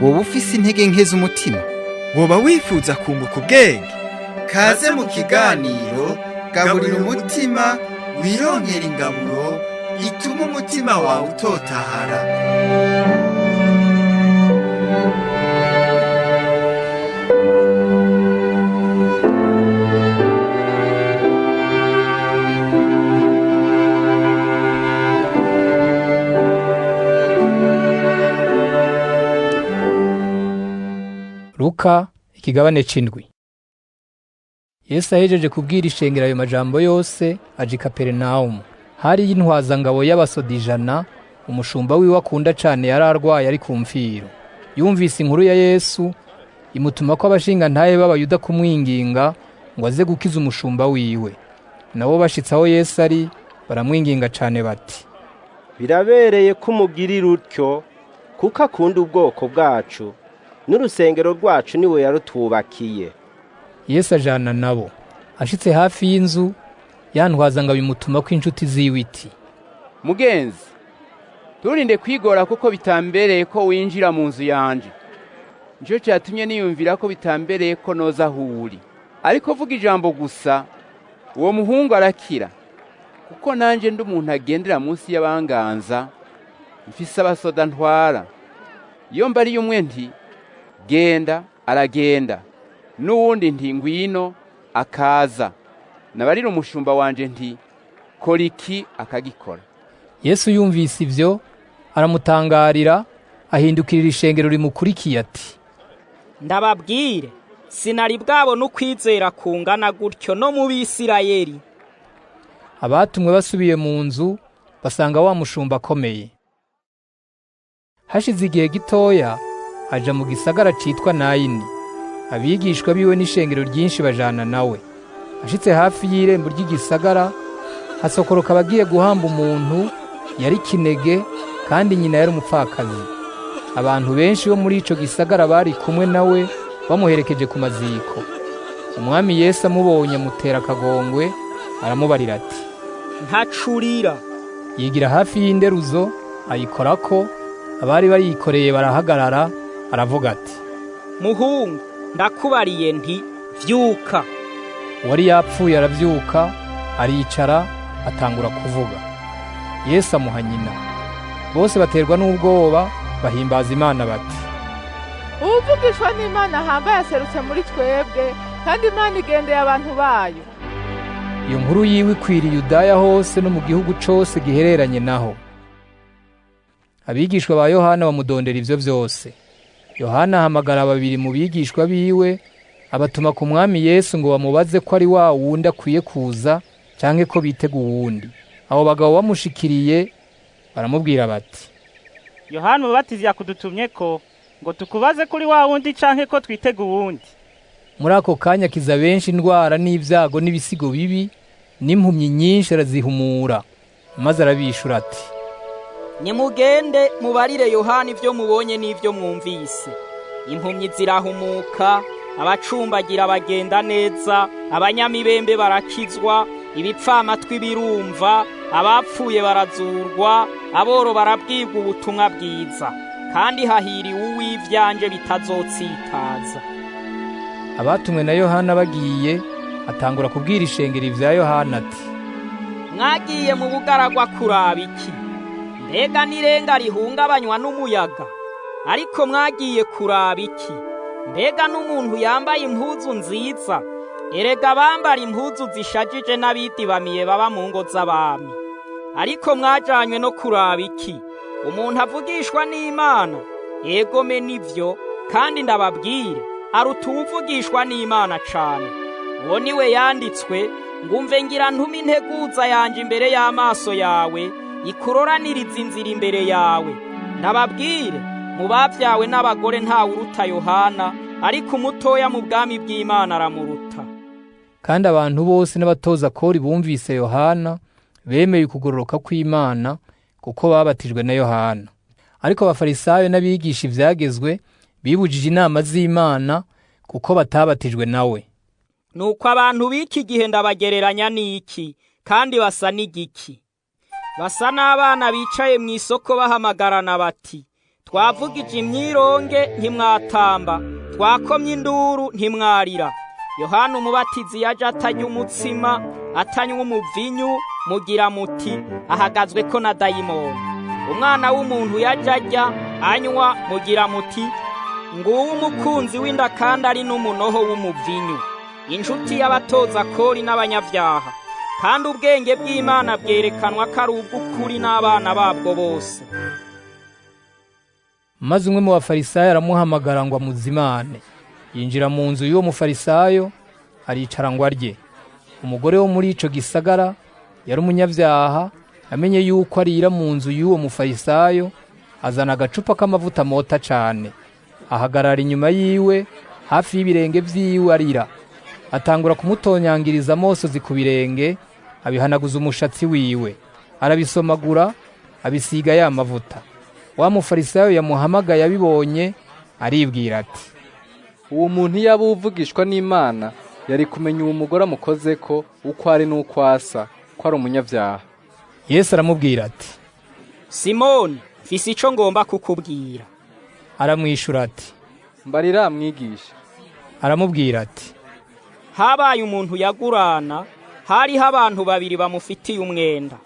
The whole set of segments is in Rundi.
Woba ufise intege nke z'umutima? Woba wifuza kunguka ubwenge? Kaze mu kiganiro Gaburira Umutima, wironkera ingaburo ituma umutima wawe utotahara. Luka ikigabane c'indwi. Yesu ahejeje kubwira ishengero ayo majambo yose, aja i Kaperinawumu. Hari y'intwazangabo y'abasoda 100, umushumba wiwe akunda cane yari arwaye ari ku mfiro. Yumvise inkuru ya Yesu, imutuma ko abashingantahe b'Abayuda kumwinginga ngo aze gukiza umushumba wiwe. Nabo bashitse aho Yesu ari, baramwinginga cane bati: Birabereye ko umugirira utyo, kuko akunda ubwoko bwacu, n'urusengero rwacu niwe yarutubakiye. Yesu ajana nabo. Ashitse hafi y'inzu, yantwaza ngo abimutuma ko inshuti ziwe iti: Mugenzi, turinde kwigora kuko bitambereye ko winjira mu nzu yanje. Nico cyatumye niyumvira ko bitambereye ko noza aho uri. Ariko vuga ijambo gusa, uwo muhungu arakira. Kuko nanje ndi umuntu agendera munsi y'abanganza, mfise abasoda ntwara. Iyo mbariye umwe nti: Genda, aragenda. N'uwundi nti: Ngwino, akaza. Nabarira umushumba wanje nti: Kora iki, akagikora. Yesu yumvise ivyo, aramutangarira, ahindukirira ishengero rimukurikiye ati: Ndababwire, sinari bwabona ukwizera kungana gutyo no mu Bisirayeli. Abatumwe basubiye mu nzu, basanga wa mushumba akomeye. Hashize igihe gitoya, aja mu gisagara citwa Nayini. Abigishwa biwe n'ishengero ryinshi bajana nawe. Ashitse hafi y'irembo ry'igisagara, hasokoroka abagiye guhamba umuntu yari kinege, kandi nyina yari umupfakazi. Abantu benshi bo muri ico gisagara bari kumwe nawe, bamuherekeje ku maziko. Umwami Yesu amubonye amutera akagongwe, aramubarira ati: Ntacurira. Yigira hafi y'inderuzo, ayikorako, abari bayikoreye barahagarara, aravuga ati: Muhungu, ndakubariye nti: Vyuka. Uwari yapfuye aravyuka, aricara, atangura kuvuga. Yesu amuha nyina. Bose baterwa n'ubwoba, bahimbaza Imana bati: Uwuvugishwa n'Imana ahambaye aserutse muri twebwe, kandi Imana igendeye abantu bayo. Iyo nkuru yiwe ikwiriye Yudaya hose no mu gihugu cose gihereranye naho. Abigishwa ba Yohana bamudondera ivyo vyose. Yohana ahamagara babiri mu bigishwa biwe, abatuma ku mwami Yesu ngo bamubaze ko ari wa wundi akwiye kuza canke ko bitega uwundi. Abo bagabo bamushikiriye baramubwira bati: Yohana Umubatizi yakudutumye ko ngo tukubaze kuri wa wundi canke ko twitega uwundi. Muri ako kanya akiza benshi indwara n'ibyago n'ibisigo bibi, n'impumyi nyinshi arazihumura. Maze arabishura ati: Nimugende mubarire Yohana ibyo mubonye n'ibyo mwumvise. Impumyi zirahumuka, abacumbagira bagenda neza, abanyamibembe barakizwa, ibipfamatwi birumva, abapfuye barazurwa, aboro barabwirwa ubutumwa bwiza. Kandi hahiriwe uw'ivyanje bitazotsitaza. Abatumwe na Yohana bagiye, atangura kubwira ishengero ivya Yohana ati: Mwagiye mu bugaragwa kuraba iki? Mbega n'irenga rihungabanywa n'umuyaga? Ariko mwagiye kuraba iki? Mbega n'umuntu yambaye impuzu nziza? Erega bambara impuzu zishajije n'abidibamiye baba mu ngo z'abami. Ariko mwajanywe no kuraba iki? Umuntu avugishwa n'Imana? Egome nivyo, kandi ndababwire, aruta uwuvugishwa n'Imana cane. Uwo niwe yanditswe: Ngumve ngira ntume integuza yanje imbere y'amaso yawe, ikuroraniriza inzira imbere yawe. Ndababwire, mu bavyawe n'abagore ntawe uruta Yohana, ariko umutoya mu bwami bw'Imana aramuruta. Kandi abantu bose n'abatoza kori bumvise Yohana bemeye ukugororoka kw'Imana, kuko babatijwe na Yohana. Ariko Abafarisayo n'abigisha ivyagezwe Bibujije inama z'Imana kuko batabatijwe nawe. Nuko abantu b'iki gihe ndabagereranya n'iki, kandi basa n'igiki? Basa n'abana bicaye mu isoko bahamagarana bati: twavugije imyironge ntimwatamba, twakomye induru ntimwarira. Yohana Umubatizi yaje atarya umutsima, atanywa umuvinyu, mugira muti: ahagazwe ko na dayimoni. Umwana w'umuntu yaje arya, anywa, mugira muti: nguwo umukunzi w'inda kandi ari n'umunoho w'umuvinyu, inshuti y'abatoza kori n'abanyabyaha. Kandi ubwenge bw'Imana bwerekanwa ko ari ubw'ukuri n'abana babwo bose. Maze umwe mu bafarisayo aramuhamagara ngo amuzimane. Yinjira mu nzu y'uwo mufarisayo, aricara ngo arye. Umugore wo muri ico gisagara yari umunyabyaha, amenye yuko arira mu nzu y'uwo mufarisayo, azana agacupa k'amavuta mota cane, ahagarara inyuma yiwe hafi y'ibirenge vyiwe arira. Atangura kumutonyangiriza amosozi ku birenge, abihanaguza umushatsi wiwe, arabisomagura, abisiga ya mavuta. Wa mufarisayo yamuhamagaye abibonye, aribwira ati: uwo muntu yaba uvugishwa n'Imana yari kumenya uwo mugore amukoze ko uko ari n'uko asa, ko ari umunyabyaha. Yesu aramubwira ati: Simoni, mfise ico ngomba kukubwira. Aramwishura ati: Mbarira mwigisha. Aramubwira ati: habaye umuntu yagurana, hariho abantu babiri bamufitiye umwenda.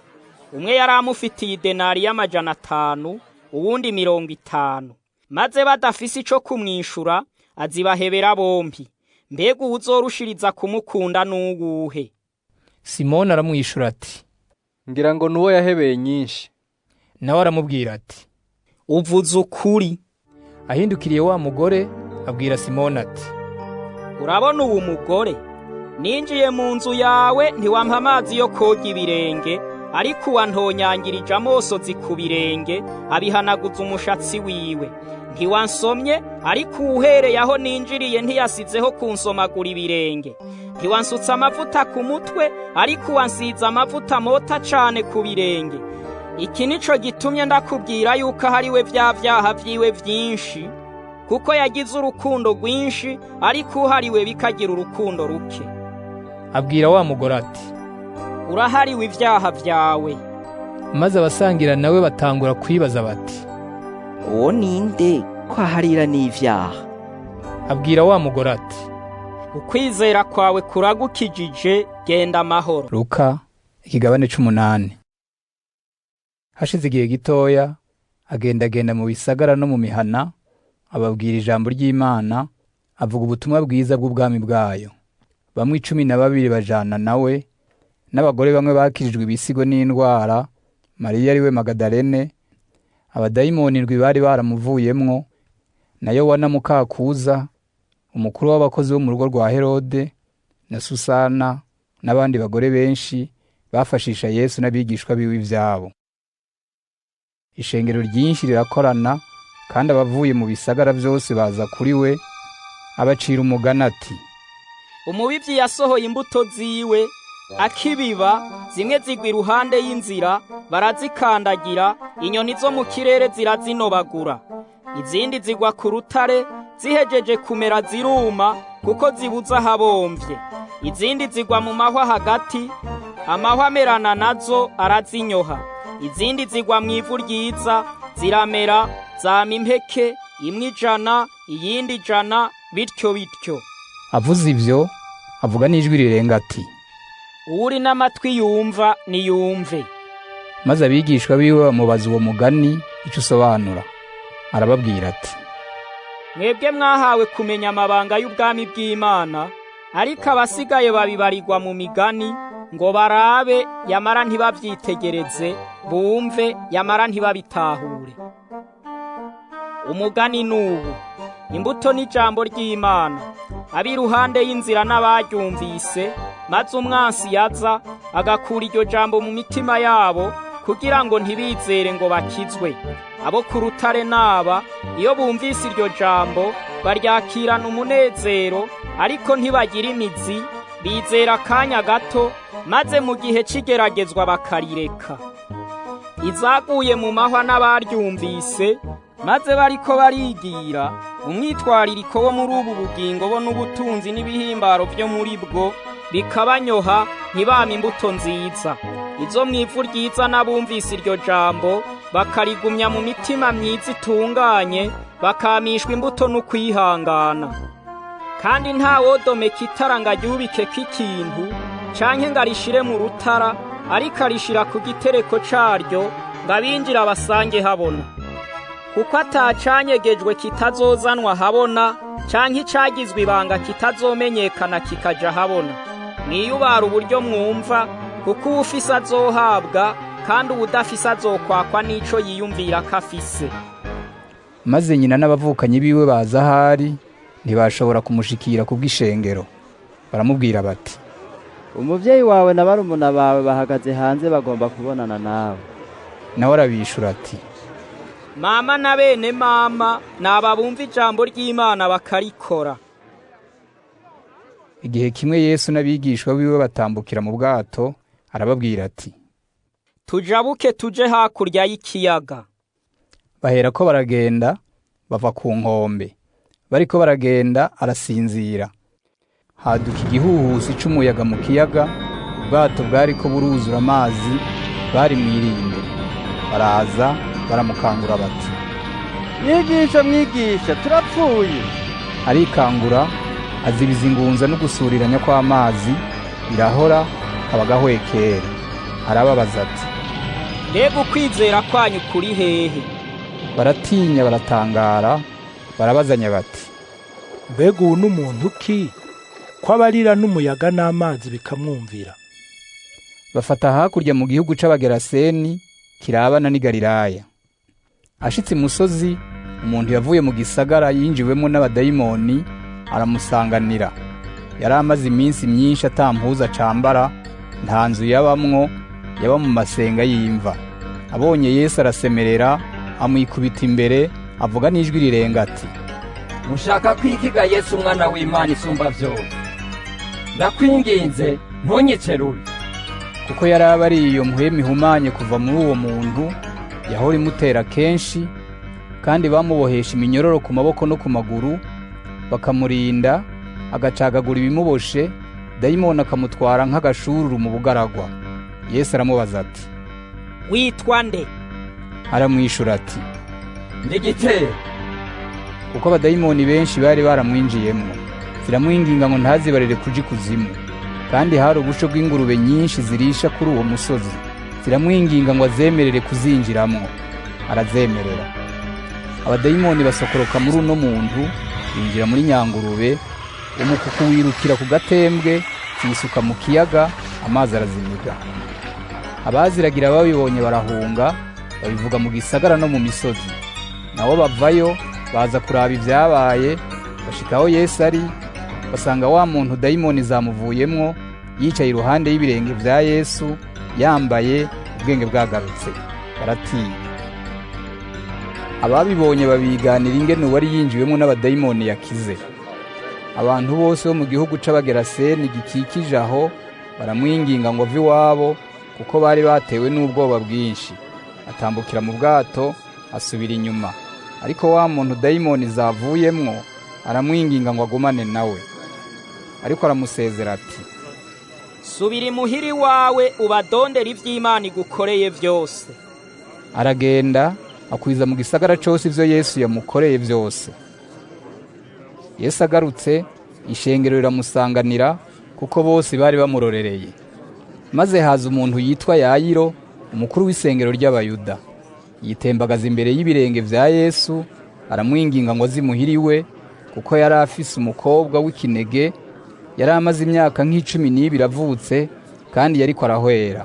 Umwe yari amufitiye idenari y'500, uwundi 50. Maze badafise ico kumwishura, azibahebera bombi. Mbega uwuzorushiriza kumukunda n'uwuhe? Simoni aramwishura ati: ngira ngo nuwo yahebeye nyinshi. Nawe aramubwira ati: uvuze ukuri. Ahindukiriye wa mugore abwira Simoni ati: urabona uwo mugore? Ninjiye mu nzu yawe ntiwampa amazi yo koga ibirenge, ariko uwantonyangirije amosozi ku birenge, abihanaguza umushatsi wiwe. Ntiwansomye, ariko uhereye aho ninjiriye ntiyasizeho kunsomagura ibirenge. Ntiwansutse amavuta ku mutwe, ariko uwansize amavuta mota cane ku birenge. Iki nico gitumye ndakubwira yuko ahariwe vya vyaha vyiwe vyinshi, kuko yagize urukundo rwinshi, ariko uhariwe bikagira urukundo ruke. Abwira wa mugore ati: urahariwe ivyaha vyawe. Maze abasangira nawe batangura kwibaza bati: uwo ninde ko aharira n'ivyaha? Abwira wa mugore ati: ukwizera kwawe kuragukijije, genda amahoro. Luka ikigabane c'umunani. Hashize igihe gitoya agendagenda mu bisagara no mu mihana, ababwira ijambo ry'Imana, avuga ubutumwa bwiza bw'ubwami bwayo. Bamwe 12 bajana nawe, n'abagore bamwe bakirijwe ibisigo n'indwara, Mariya ariwe Magadalene, abadayimoni 7 bari baramuvuyemwo, na Yohana mukakuza, umukuru w'abakozi bo mu rugo rwa Herode, na Susana, n'abandi bagore benshi bafashisha Yesu n'abigishwa biwe ivyabo. Ishengero ryinshi rirakorana, kandi abavuye mu bisagara byose baza kuri we. Abacira umugani ati: umubivyi yasohoye imbuto ziwe, akibiba zimwe zigwa iruhande y'inzira, barazikandagira, inyoni zo mu kirere zirazinobagura. Izindi zigwa ku rutare, zihejeje kumera ziruma, kuko zibuza ahabomvye. Izindi zigwa mu mahwa hagati, amahwa amerana nazo arazinyoha. Izindi zigwa mu ivu ryiza, ziramera, zama impeke, imwe 100, iyindi 100, bityo bityo. Avuze ivyo, avuga n'ijwi rirenga ati: uwuri n'amatwi yumva niyumve. Maze abigishwa biwe bamubaza uwo mugani ico usobanura. Arababwira ati: mwebwe mwahawe kumenya amabanga y'ubwami bw'Imana, ariko abasigaye babibarirwa mu migani, ngo barabe yamara ntibavyitegereze, bumve yamara ntibabitahure. Umugani nubu: imbuto n'ijambo ry'Imana. Ab'iruhande y'inzira n'abaryumvise, maze umwansi yaza agakura iryo jambo mu mitima yabo, kugira ngo ntibizere ngo bakizwe. Abo ku rutare naba, iyo bumvise iryo jambo baryakirana umunezero, ariko ntibagira imizi, bizera akanya gato, maze mu gihe c'igeragezwa bakarireka. Izaguye mu mahwa n'abaryumvise, maze bariko barigira, Umwitwaririko wo muri ubu bugingo bo n'ubutunzi n'ibihimbaro byo muri bwo bikabanyoha, ntibame imbuto nziza. Izo mu ivu ryiza n'abumvise iryo jambo bakarigumya mu mitima myiza itunganye, bakamishwa imbuto n'ukwihangana. Kandi nta wodomeka itara ngo aryubikeko ikintu canke ngo arishire mu rutara, ariko arishira ku gitereko caryo ngo abinjira basange habona. Kuko atacanyegejwe kitazozanwa habona, canke icagizwe ibanga kitazomenyekana kikaja habona. Mwiyubara uburyo mwumva, kuko uwufise azohabwa, kandi uwudafise azokwakwa n'ico yiyumvira ko afise. Maze nyina n'abavukanyi biwe baza ahari, ntibashobora kumushikira kubw'ishengero. Baramubwira bati: Umuvyeyi wawe na barumuna bawe bahagaze hanze bagomba kubonana nawe. Nawe arabishura ati: Mama na bene mama naba bumva ijambo ry'Imana bakarikora. Igihe kimwe Yesu n'abigishwa biwe batambukira mu bwato, arababwira ati: Tujabuke tuje hakurya y'ikiyaga. Baherako baragenda bava ku nkombe. Bariko baragenda arasinzira. Haduka igihuhusi c'umuyaga mu kiyaga, ubwato bwariko buruzura amazi, bari mw'irinde. Baraza baramukangura bati: Mwigisha, mwigisha, turapfuye. Arikangura, azibiza ingunza no gusuriranya kw'amazi, birahora, abagahwekera. Arababaza ati: Mbega ukwizera kwanyu kuri hehe? Baratinya baratangara, barabazanya bati: Mbega ubu n'umuntu ki ko abarira n'umuyaga n'amazi bikamwumvira? Bafata hakurya mu gihugu c'Abageraseni kirabana n'i Galilaya. Ashitse imusozi, umuntu yavuye mu gisagara yinjiwemo n'abadayimoni aramusanganira. Yari amaze iminsi myinshi atampuza acambara, nta nzu yabamwo, yaba mu masenga y'imva. Abonye Yesu arasemerera, amwikubita imbere, avuga n'ijwi rirenga ati: Mushaka kwikiga Yesu umwana w'Imana isumba byose? Ndakwinginze ntunyice rubi. Kuko yari abariye iyo mpwemu ihumanye kuva muri uwo muntu, yahora imutera kenshi, kandi bamubohesha iminyororo ku maboko no ku maguru, bakamurinda agacagagura ibimuboshe, dayimoni akamutwara nk'agashururu mu bugaragwa. Yesu aramubaza ati: Witwa nde? Aramwishura ati: Ndi Gitero. Kuko abadayimoni benshi bari baramwinjiyemo, ziramwinginga ngo ntazibarire kuja ikuzimu. Kandi hari ubusho bw'ingurube nyinshi zirisha kuri uwo musozi, ziramwinginga ngo azemerere kuzinjiramwo. Arazemerera. Abadayimoni basokoroka muri uno muntu, binjira muri nyangurube, umukuku wirukira ku gatembwe, zisuka mu kiyaga, amazi arazimiga. Abaziragira babibonye barahunga, babivuga mu gisagara no mu misozi. Nabo bavayo baza kuraba ibyabaye, bashikaho Yesu ari, basanga wa muntu dayimoni zamuvuyemwo yicaye iruhande y'ibirenge vya Yesu, yambaye, ubwenge bwagarutse. Baratinya. Ababibonye babiganira ingene uwari yinjiwemo n'abadayimoni yakize. Abantu bose bo mu gihugu c'Abageraseni gikikije aho baramwinginga ngo ave iwabo, kuko bari batewe n'ubwoba bwinshi. Atambukira mu bwato asubira inyuma, ariko wa muntu dayimoni zavuyemwo aramwinginga ngo agumane nawe. Ariko aramusezera ati: Subira imuhiri wawe ubadondera ivy'Imana igukoreye vyose. Aragenda akwiza mu gisagara cose ivyo Yesu yamukoreye vyose. Yesu agarutse, ishengero riramusanganira, kuko bose bari bamurorereye. Maze haza umuntu yitwa Yayiro, umukuru w'isengero ry'Abayuda. Yitembagaza imbere y'ibirenge vya Yesu, aramwinginga ngo azimuhiriwe, kuko yari afise umukobwa w'ikinege, yari amaze imyaka nk'12 avutse, kandi yariko arahwera.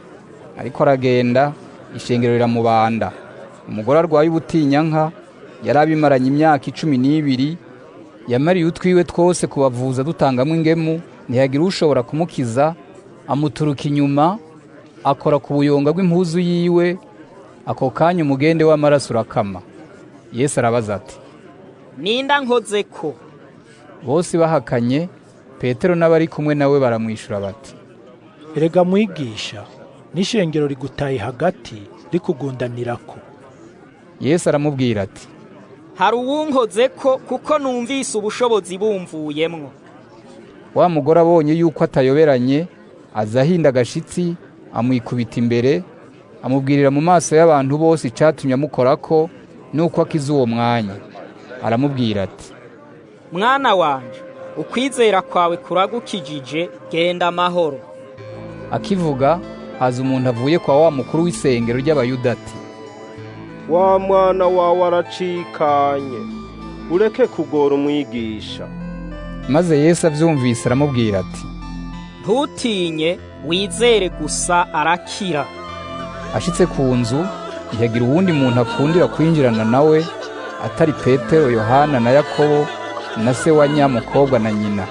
Ariko aragenda, ishengero riramubanda. Umugore arwaye ubutinyanka, yari abimaranye imyaka 12, yamariye utwiwe twose kubavuza dutangamwe ingemu, ntiyagira ushobora kumukiza. Amuturuka inyuma, akora ku buyonga bw'impuzu yiwe, ako kanya umugende w'amaraso urakama. Yesu arabaza ati: Ninda nkozeko? Bose bahakanye, Petero n'abari kumwe nawe baramwishura bati: Erega mwigisha, n'ishengero rigutaye hagati rikugundanirako. Yesu aramubwira ati: Hari uwunkoze ko, kuko numvise ubushobozi bumvuyemwo. Wa mugore abonye yuko atayoberanye, aza ahinda agashitsi, amwikubita imbere, amubwirira mu maso y'abantu bose icatumye amukorako nuko akiza uwo mwanya. Aramubwira ati: Mwana wanje, ukwizera kwawe kuragukijije, genda amahoro. Akivuga haza umuntu avuye kwa wa mukuru w'isengero ry'Abayuda ati: Wa mwana wawe aracikanye, ureke kugora umwigisha. Maze Yesu avyumvise aramubwira ati: Ntutinye, wizere gusa, arakira. Ashitse ku nzu, ntiyagira uwundi muntu akundira kwinjirana nawe atari Petero, Yohana na Yakobo na se wa nyamukobwa na nyina.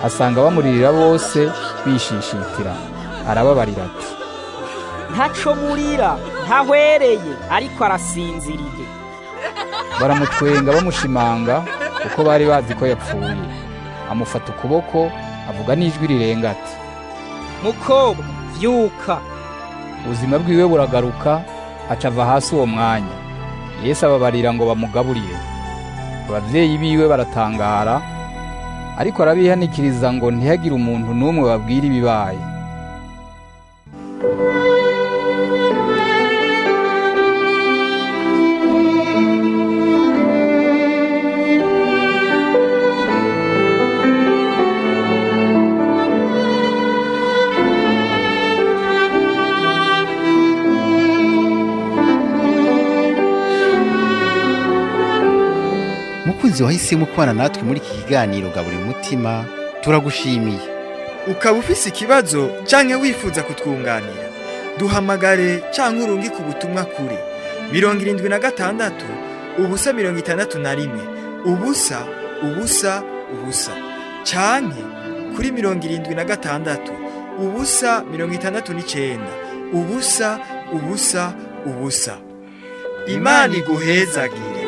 Asanga bamuririra bose bishishitira. Arababarira ati: Ntaco murira, ntahwereye, ariko arasinziriye. Baramutwenga bamushimanga, kuko bari bazi ko yapfuye. Amufata ukuboko, avuga n'ijwi rirenga ati: Mukobwa, vyuka. Ubuzima bwiwe buragaruka, aca ava hasi uwo mwanya. Yesu ababarira ngo bamugaburire. Abavyeyi biwe baratangara, ariko arabihanikiriza ngo ntihagire umuntu n'umwe babwira ibibaye. Mukunzi wahisemo kubana natwe muri iki kiganiro Gaburira Umutima, turagushimiye. Ukaba ufise ikibazo canke wifuza kutwunganira, duhamagare canke urungike ubutumwa kuri 76 0 61 0 0 0 canke kuri 76 0 69 0 0 0. Imana iguhezagire.